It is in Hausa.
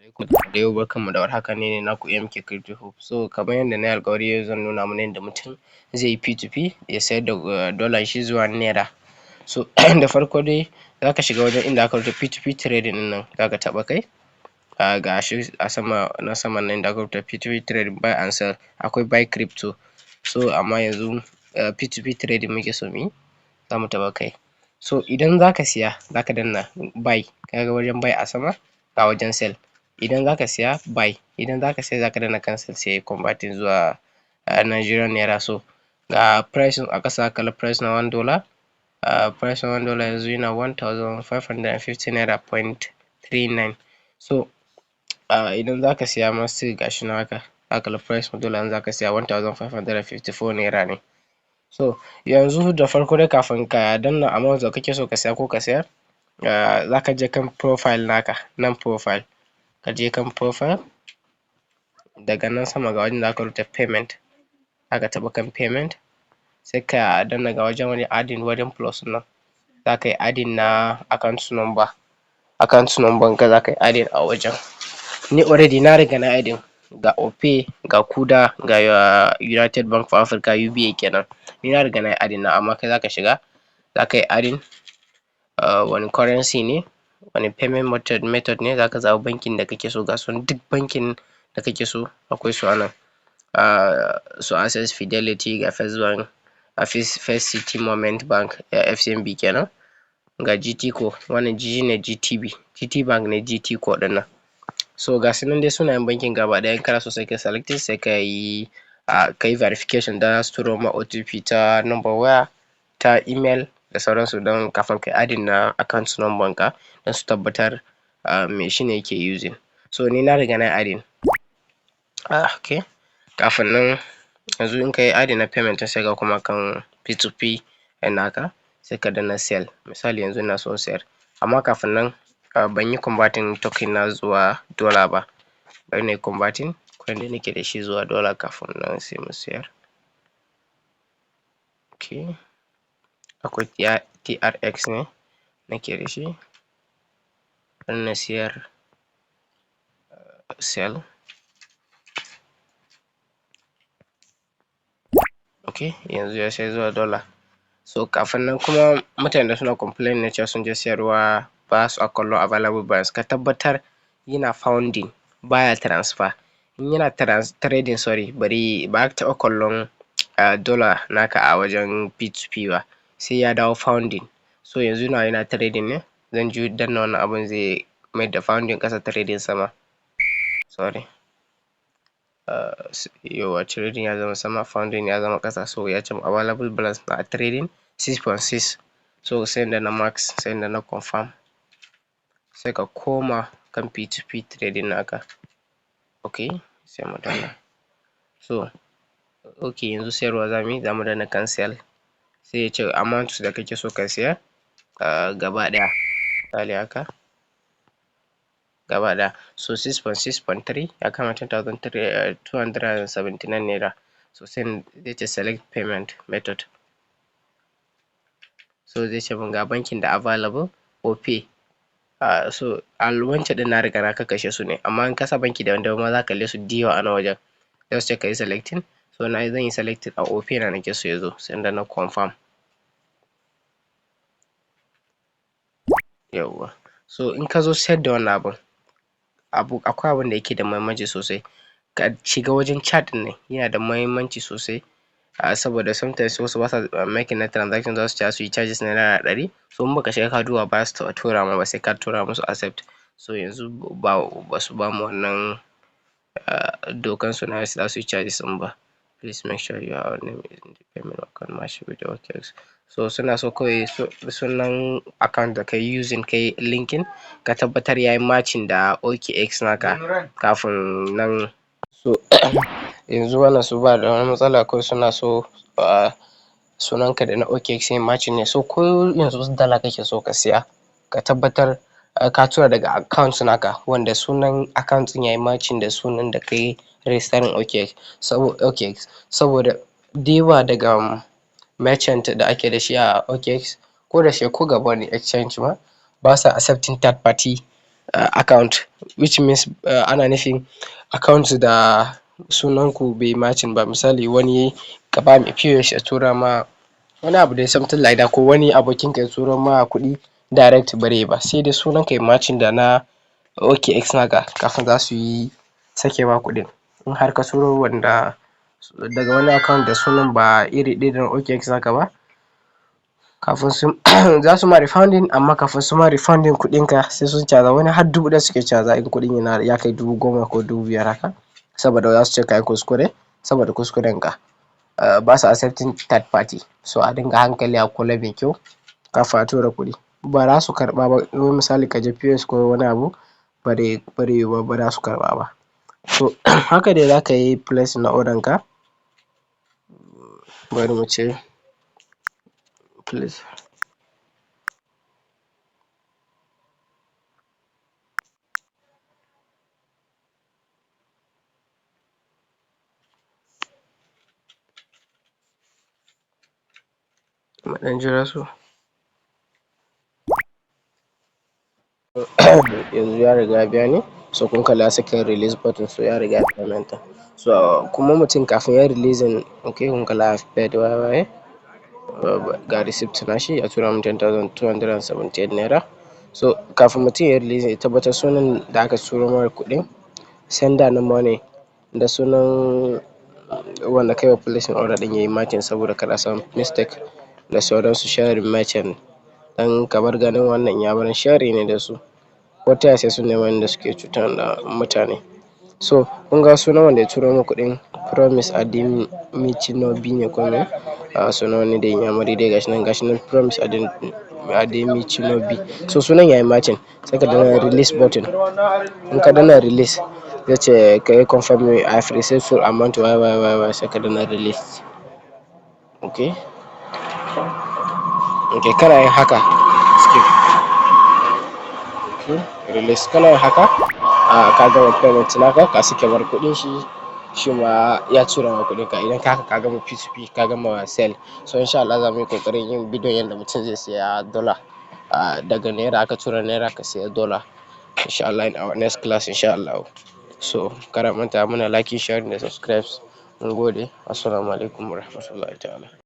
Da yau, barkanmu da warhaka, ni ne naku MK Crypto Hub. So kamar yadda na yi alƙawari, yau zan nuna mana yadda mutum zai yi P2P ya sayar da dollar shi zuwa naira. So da farko dai zaka shiga wajen inda aka rubuta P2P trading ɗin nan, zaka taɓa kai. Ga shi a sama, na saman nan inda aka rubuta P2P trading, buy and sell, akwai buy crypto. So amma yanzu P2P trading muke so mu yi, za mu taɓa kai. So idan zaka siya, zaka danna buy, ka ga wajen buy a sama, ga wajen sell. Idan zaka siya, buy, idan zaka siyar, zaka danna kan sell, sai yayi converting zuwa Nigerian naira. So ga price a ƙasa, kalli price na $1. Price na $1 yanzu yana ₦1,550.39. So idan zaka siya ma, still ga shi nan haka, zaka kalli price na dollar in zaka siya, ₦1,554 ne. So yanzu da farko dai, kafin ka danna amount da kake so ka siya ko ka sayar, zaka je kan profile naka nan, profile, ka je kan profile. Daga nan sama ga wajen da aka rubuta payment, zaka taɓa kan payment, sai ka danna ga wajen wani adding, wajen plus nan, zaka yi adding na account number, account number ka zaka yi adding a wajen. Ni already na riga na adding, ga Opay, ga Kuda, ga United Bank for Africa, UBA kenan. Ni na riga na yi adding nawa, amma kai zaka shiga, zaka yi adding wani currency ne, wani payment method ne, zaka zaɓi bankin da kake so. Ga su nan, duk bankin da kake so akwai su a nan, su Access, Fidelity, ga First Bank, First City Monument Bank, FCMB kenan, ga GTCO, wannan G ne, GTB, GT Bank ne GTCO ɗin nan. So ga su nan dai sunayen bankin gaba ɗaya. In kana so, sai kayi selecting, sai kayi verification da zasu turo ma OTP ta number waya, ta email da sauransu, don kafin kayi adding na account number ka, don su tabbatar me shi ne yake using. So ni na riga na yi adding. Okay, kafin nan yanzu in kayi adding na payment, sai ka koma kan P2P naka, sai ka danna sell. Misali, yanzu ina so in sayar, amma kafin nan ban yi converting token na zuwa dollar ba. Bari nayi converting coin da nake da shi zuwa dollar, kafin nan sai mu sayar. Okay, akwai TRX ne nake da shi, bari na siyar, sell. Okay, yanzu ya sayar zuwa dollar. So kafin nan kuma, mutanen da suna complain na cewa sun je siyarwa ba su kallon available balance, ka tabbatar yana funding, baya transfer. In yana trading, sorry, bari ba ka taɓa kallon dollar naka a wajen P2P ba, sai ya dawo funding. So yanzu nawa yana trading ne, zan ju danna wannan abun, zai mayar da funding ƙasa, trading sama. Sorry, yauwa, trading ya zama sama, funding ya zama ƙasa. So ya ce available balance na trading 6.6. So sai in danna max, sai in danna confirm, sai ka koma kan P2P trading naka. Okay, sai mu danna. So okay, yanzu sayarwa zamuyi, zamu danna kan sell, sai ya ce amount da kake so ka siyar gaba ɗaya, misali haka gaba ɗaya. So 6.6.3 ya kama ₦10,279. So sai zai ce select payment method. So zai ce mun ga bankin da available, Opay. So a wancan ɗin na riga na kakkashe su ne, amma in ka sa banki daban-daban ma, zaka kalle su da yawa a nan wajen, za su ce kayi selecting. So na zan yi selecting, a Opay na nake so ya zo, sai in danna confirm. Yawwa. So in ka zo sayar da wannan abun, abu akwai abun da yake da muhimmanci sosai, ka shiga wajen chat ɗin nan, yana da muhimmanci sosai, saboda sometimes wasu basa making na transaction, za su ce za su yi charges na ₦100. So in baka shiga ka duba ba, za su taɓa tura ma ba, sai ka tura musu accept. So yanzu ba basu bamu wannan dokan su na za su yi charges ɗin ba. "Please make sure your name in the payment account match with the OKX." So suna so kawai sunan account da kayi using kayi linking, ka tabbatar yayi matching da OKX naka kafin nan. So yanzu wannan su ba da wani matsala, kawai suna so sunan ka da na OKX yayi matching ne. So ko yanzu dala kake so ka siya, ka tabbatar ka tura daga account naka wanda sunan account ɗin yayi matching da sunan da kayi registering OKX, OKX, saboda da yawa daga merchant da ake da shi a OKX, ko da shi ko gaba wani exchange ma, basa accepting third party account, which means ana nufin account da sunan ku bai matching ba. Misali, wani ka ba mai POS ya tura ma wani abu dai, something like that, ko wani abokin ka ya turo ma kuɗi direct, bare ba, sai dai sunan ka ya matching da na OKX naka kafin za su yi sake ma kuɗin. In har ka turo wanda daga wani account da sunan ba iri ɗaya da OKX naka ba, kafin su za su ma refunding. Amma kafin su ma refunding kuɗin ka, sai sun caza wani har 1000 suke caza in kuɗin yana ya kai 10,000 ko 5,000 haka, saboda za su ce ka yi kuskure. Saboda kuskuren ka, ba su accepting third party. So a dinga hankali, a kula mai kyau kafin a tura kuɗi. Ba za su karɓa ba. Misali, ka je POS ko wani abu, bare bare yiwu ba, ba za su karɓa ba. So haka dai za ka yi placing na order ka. Bari mu ce please, mu ɗan jira su. Yanzu ya riga ya biya ni. So kun kalla ya saka release button, so ya riga ya payment. So kuma mutum kafin ya releasing, okay, kun kalla paid waye, ga receipt nashi, ya tura min ₦10,278. So kafin mutum ya releasing, ya tabbatar sunan da aka turo mara kuɗin, sender na money, da sunan wanda kai wa placing order ɗin yayi matching, saboda kar a samu mistake da sauransu. Sharing merchant dan kamar ganin wannan inyamuran sharri ne da su, ko ta yaya sai sun nemi inda suke cutar da mutane. So kun ga sunan wanda ya turo min kuɗin, Promise Ademicinobi ne ko me a sunan wani dai inyamuri dai. Gashi nan, gashi nan, Promise Ademicinobi. So sunan yayi matching, sai ka danna release button. In ka danna release, zai ce ka yi confirm "I have received full amount", y y y y, sai ka danna release. Okay, kana yin haka, skip, okay, release. Kana yin haka, a ka gama payment naka, ka sake bar kuɗin shi, shi ma ya tura ma kuɗin ka. Idan ka haka, ka gama P2P, ka gama sell. So insha Allah za mu yi ƙoƙarin yin bidiyon yadda mutum zai siya dollar daga naira, aka tura naira ka siya dollar, insha Allah, in our next class, insha Allah. So kada manta muna like, sharing da subscribe. Mun gode. Assalamu alaikum warahmatullahi ta'ala.